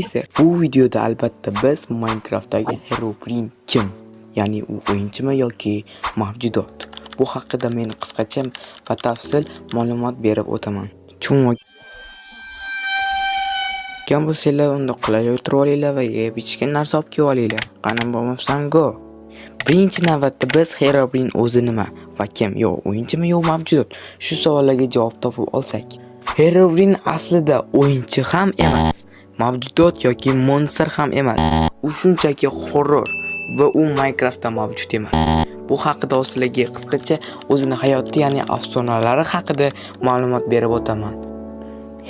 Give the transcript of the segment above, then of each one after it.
Fister. Bu videoda albatta biz Minecraftdagi Herobrine kim? Ya'ni u o'yinchimi yoki mavjudot? Bu haqida men qisqacha batafsil ma'lumot berib o'taman. Tushunmagan bo'lsanglar, unda qulay o'tirib olinglar va yeb ichgan narsa olib kelib olinglar. Qani bo'lmasam, go. Birinchi navbatda biz Herobrine o'zi nima va kim? Yo o'yinchimi, yo mavjudot? Shu savollarga javob topib olsak. Herobrine aslida o'yinchi ham emas, mavjudot yoki monster ham emas. U shunchaki horror va u Minecraftda mavjud emas. Bu haqida sizlarga qisqacha o'zini hayoti, ya'ni afsonalari haqida ma'lumot berib o'taman.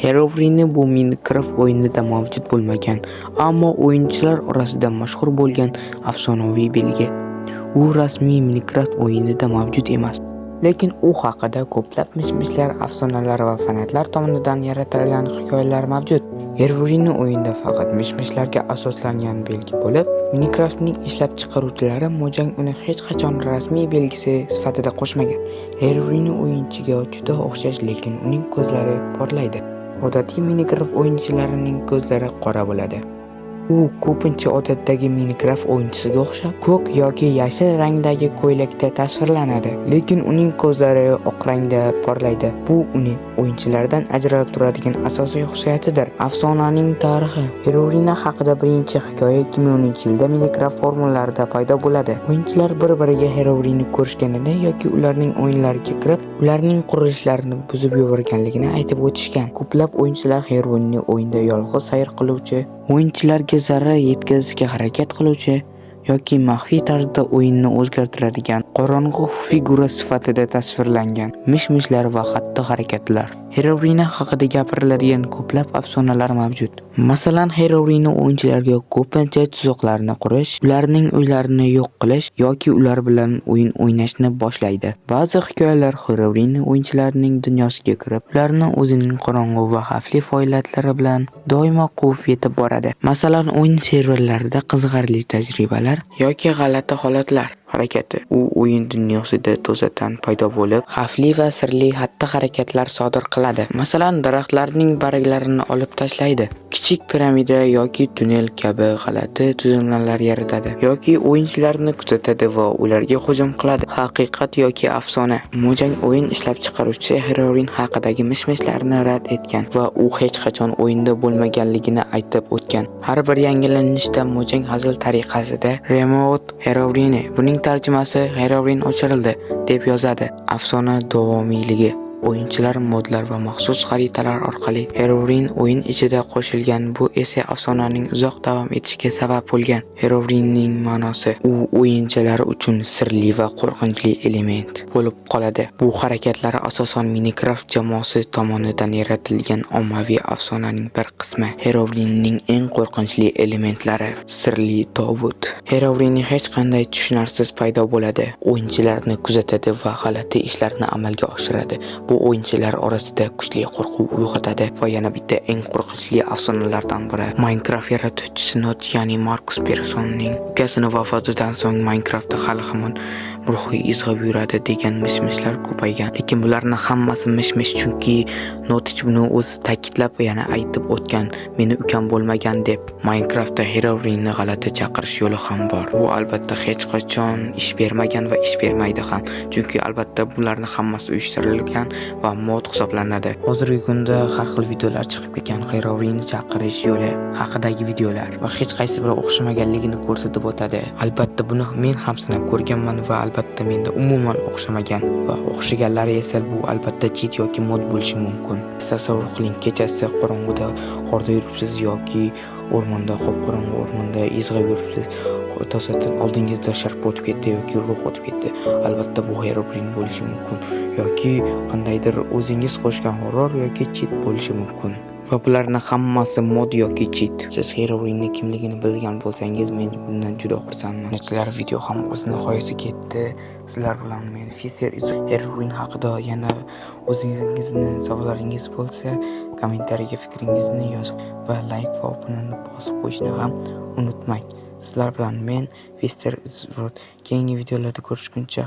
Herobrine bu Minecraft o'yinida mavjud bo'lmagan, ammo o'yinchilar orasida mashhur bo'lgan afsonaviy belgi. U rasmiy Minecraft o'yinida mavjud emas. Lekin u haqida ko'plab mish-mishlar, afsonalar va fanatlar tomonidan yaratilgan hikoyalar mavjud. Herobrine o'yinda faqat mish-mishlarga asoslangan belgi bo'lib, Minecraftning ishlab chiqaruvchilari Mojang uni hech qachon rasmiy belgisi sifatida qo'shmagan. Herobrine o'yinchiga juda o'xshash, lekin uning ko'zlari porlaydi. Odatiy Minecraft o'yinchilarining ko'zlari qora bo'ladi. U ko'pincha odatdagi Minecraft o'yinchisiga o'xshab ko'k yoki yashil rangdagi ko'ylakda tasvirlanadi, lekin uning ko'zlari oq rangda porlaydi. Bu uni o'yinchilardan ajralib turadigan asosiy xususiyatidir. Afsonaning tarixi. Herobrine haqida birinchi hikoya 2010-yilda Minecraft forumlarida paydo bo'ladi. O'yinchilar bir-biriga Herobrine ko'rishganini yoki ularning o'yinlariga kirib, ularning qurilishlarini buzib yuborganligini aytib o'tishgan. Ko'plab o'yinchilar Herobrine o'yinda yolg'iz sayr qiluvchi, o'yinchilarga zarar yetkazishga harakat qiluvchi yoki maxfiy tarzda o'yinni o'zgartiradigan qorong'u figura sifatida tasvirlangan. Mish-mishlar va xatti-harakatlar. Herobrine haqida gapiriladigan ko'plab afsonalar mavjud. Masalan, Herobrine o'yinchilarga ko'pincha tuzoqlarni qurish, ularning uylarini yo'q qilish yoki ular bilan o'yin o'ynashni boshlaydi. Ba'zi hikoyalar Herobrine o'yinchilarning dunyosiga kirib, ularni o'zining qorong'u va xavfli faoliyatlari bilan doimo quvib yetib boradi. Masalan, o'yin serverlarida qiziqarli tajribalar yoki g'alati holatlar harakati. U o'yin dunyosida to'satdan paydo bo'lib, xavfli va sirli xatti-harakatlar sodir qiladi. Masalan, daraxtlarning barglarini olib tashlaydi, kichik piramida yoki tunnel kabi g'alati tuzilmalar yaratadi yoki o'yinchilarni kuzatadi va ularga hujum qiladi. Haqiqat yoki afsona. Mojang o'yin ishlab chiqaruvchisi Herobrine haqidagi mish-mishlarni rad etgan va u hech qachon o'yinda bo'lmaganligini aytib o'tgan. Har bir yangilanishda Mojang hazil tariqasida "Removed Herobrine", buning tarjimasi "Herobrine o'chirildi" deb yozadi. Afsona davomiyligi. O'yinchilar modlar va maxsus xaritalar orqali Herobrine o'yin ichida qo'shilgan, bu esa afsonaning uzoq davom etishiga sabab bo'lgan. Herobrinening ma'nosi. U o'yinchilar uchun sirli va qo'rqinchli element bo'lib qoladi. Bu harakatlar asosan Minecraft jamoasi tomonidan yaratilgan ommaviy afsonaning bir qismi. Herobrinening eng qo'rqinchli elementlari: Sirli tobut. Herobrine hech qanday tushunarsiz paydo bo'ladi, o'yinchilarni kuzatadi va g'alati ishlarni amalga oshiradi. Bu o'yinchilar orasida kuchli qo'rquv uyg'otadi va yana bitta eng qo'rqinchli afsonalardan biri. Minecraft yaratuvchisi Notch, ya'ni Markus Personning ukasini vafotidan so'ng Minecraftda hali hamon ruhiy izg'ib yuradi degan mish-mishlar ko'paygan. Lekin bularni hammasi mish-mish, chunki Notch buni o'zi ta'kidlab yana aytib o'tgan, meni ukam bo'lmagan deb. Minecraftda Herobrine g'alati chaqirish yo'li ham bor. Bu albatta hech qachon ish bermagan va ish bermaydi ham. Chunki albatta bularni hammasi uyushtirilgan va mod hisoblanadi. Hozirgi kunda har xil videolar chiqib ketgan, Herobrine chaqirish yo'li haqidagi videolar va hech qaysi biri o'xshamaganligini ko'rsatib o'tadi. Albatta buni men ham sinab ko'rganman va albatta menda umuman o'xshamagan va o'xshaganlari esa bu albatta cheat yoki mod bo'lishi mumkin. Tasavvur qiling, kechasi qorong'uda qorda yuribsiz yoki o'rmonda, qop-qorong'u o'rmonda izg'ib yuribsiz. To'satdan oldingizda sharpa o'tib ketdi yoki ruh o'tib ketdi. Albatta bu Herobrine bo'lishi mumkin yoki qandaydir o'zingiz qo'shgan horror yoki cheat bo'lishi mumkin. Va bularni hammasi mod yoki cheat. Siz Herobrine kimligini bilgan bo'lsangiz, men bundan juda xursandman. Obunachilar, video ham o'z nihoyasiga yetdi. Sizlar bilan men, Fister. Herobrine haqida yana o'zingizni savollaringiz bo'lsa, kommentariyaga fikringizni yozib va like va obunani bosib qo'yishni ham unutmang. Sizlar bilan men, Fister. Keyingi videolarda ko'rishguncha.